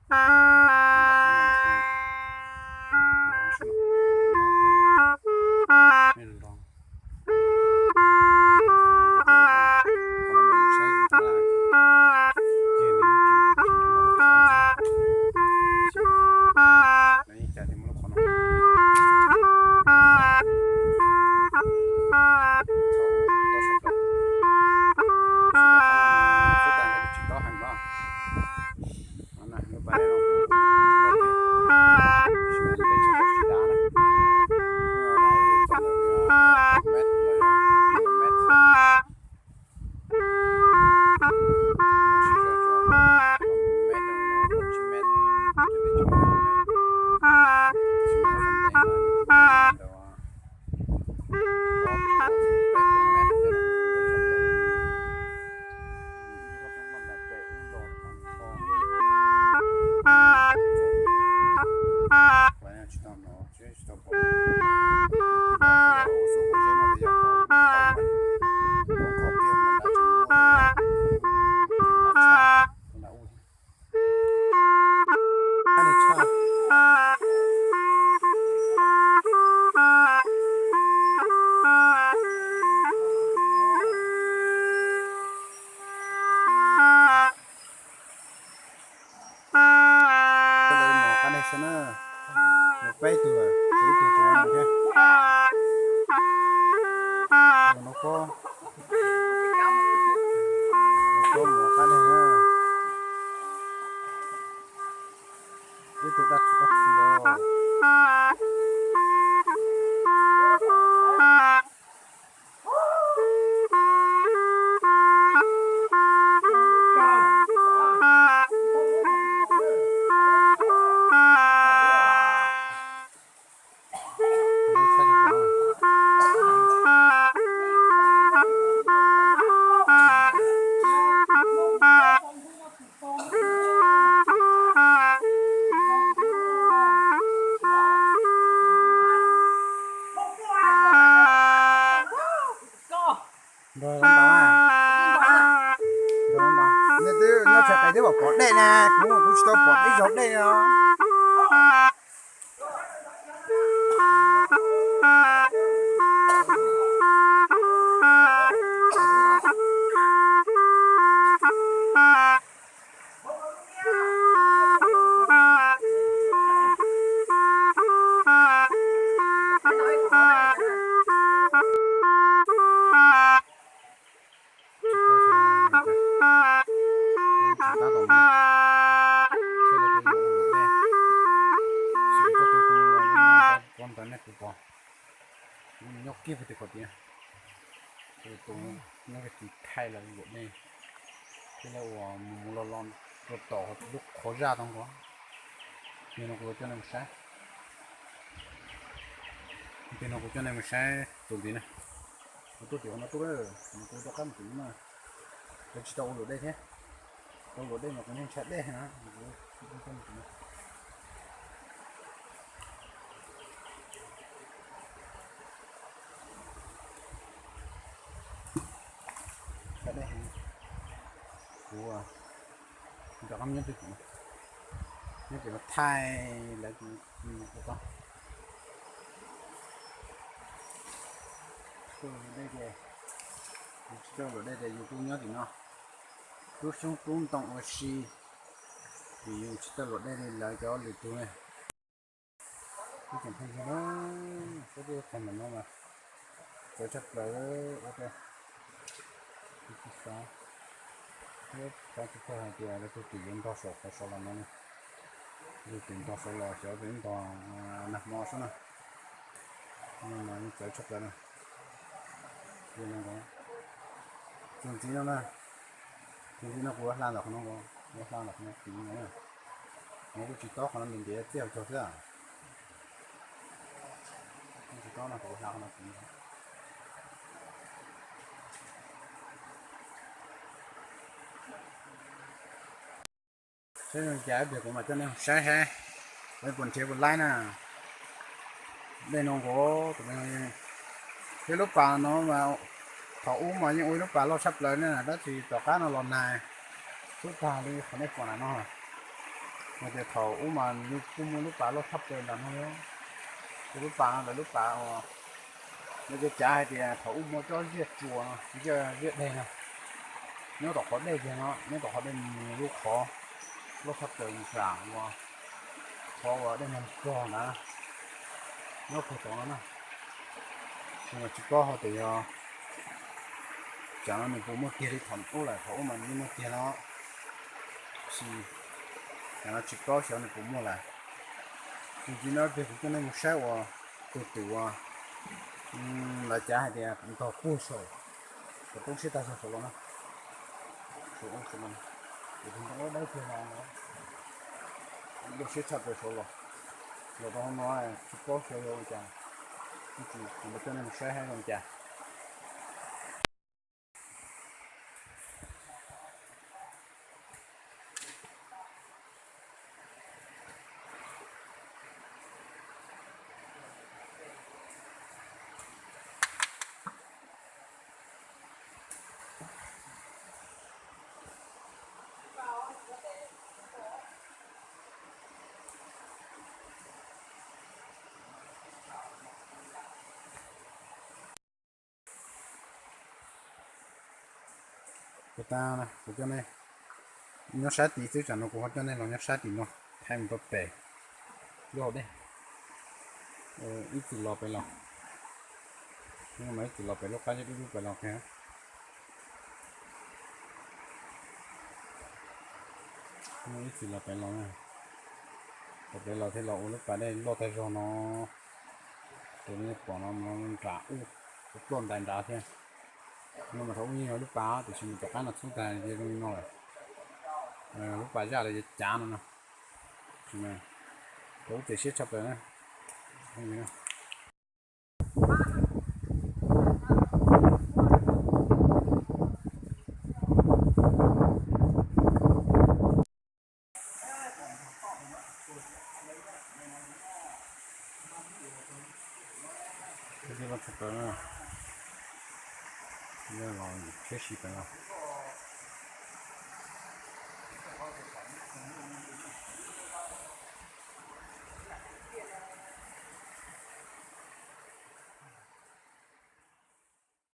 Lawv mos qab deg xwb na, mus peb tug, ib tug tseem no thiab. No pob, no pob mos qab deg na. Ib tug dab tsi dab tsi ntawd. Nrog zoo ntaus, nrog zoo ntaus. Nej twb nyob tshais qis twb pom pom dej na, kuv kuv tsis tau pom ib zaug dej no. Nyob kiag pem tim qhov tias, tus nyob kiag tim thaij lawv luam dej, thiab lawv uas mus mus los los rau tom lub qhov zaj tau nkaus. Nim no kuv coj nej mus saib, nim no kuv coj nej mus saib tus ntxiv na. Kuv tuaj tim qhov no tuaj, kuv rov qab mus tim no na. Lawv tsis tau ua luam dej thiab, tau luam dej mas kuv yeej ntshai dej na. Kuv rov qab nyob twg, nyob tim no thaij lawv tus no. Tsis tau luam dej ces, kuv tsis tau luam dej ces yus kuj nyob tim no rub xyoob rub ntoo ua si, vim yus tsis tau luam dej li lawv cov lwm tus ne. Ib tsoom phooj ywg na, saib tej tag mam no mas txawv tshaj plaws ua rau kuv tsis xav thiab xav tsis txog hais tias lawv tus twm yuav ntog saum qhov saud los no ne. Tus twm ntog saud los xyov tus ntog nag hmo xwb na. No mas yeej txawv tshaj plaws na. Tus ntxiv no na, tus ntxiv no kuv yuav hla ntawm qhov no, kuv yuav hla ntawm qhov no tim no na. No kuj tsis tob, qhov no ntiav ntiav txiaj tog xwb. Kuj tsis tob no, kuv hla qhov no tim no. Saib zoo li cas ib pliag kuv mam coj nej saib saib, kuv puas nrhiav puas laib na. Dej no nkaus, thiab lub pas no mas thaum ub mas yeej ua ib lub pas loj tshaj plaws ne, tab sis tom qab no los nag xub tag li qhov nej pom na no. Mas tias thaum ub mas nws kuj muaj lub pas loj tshaj plaws ntawm no, lub pas no lawv lub pas uas lawv cov cav hais tias thaum ub muaj cov ziaj tsuas no, ziaj dej no, nyob tom qhov dej kiag no, nyob tom qhov dej mus lub qhov loj tshaj plaws nram uas qhov uas dej nag rog ntawd, nyob puag tom no na. Tsis paub hais tias yog tsam no nws puas muaj kiag li thaum ub lawm, thaum ub mas nws muaj kiag no, tab sis tsam no tsis paub xyov nws puas muaj lawm. Ces no kuv coj nej mus saib uas tus twm uas lawv cav hais tias ntog puag saum, saum roob siab tag zog saud los na. Saum, saum no, tus ntoo dawb dawb kiag no, lub siab tshaj plaws saud los, los rau hauv no tsis paub xyov yog ua cas, tab sis kuv coj nej mus saib saib zoo li cas. Kuv tas, kuv coj nej nyob sab tid xwb, tsam no kuv ho coj nej los nyob sab tim no, thaij mus rau pem lub hauv dej. Ib txwm los pem los, ib txwm los pem lub qab zeb dub dub pem los. Ib txwm los pem los, los pem los thiaj los ua lub pas dej loj tag zog no. Raws li nej pom no nram ub, ua ploj ntais nrad thiab. No mas thaum ub yeej yog lub pas tiam sis mas tom qab no txhub tag ces zoo li no lawm. Lub pas zaj lawv cav no no. Thaum ub ces siab tshaj plaws na. Siab tshaj plaws na. Los siab si pem no.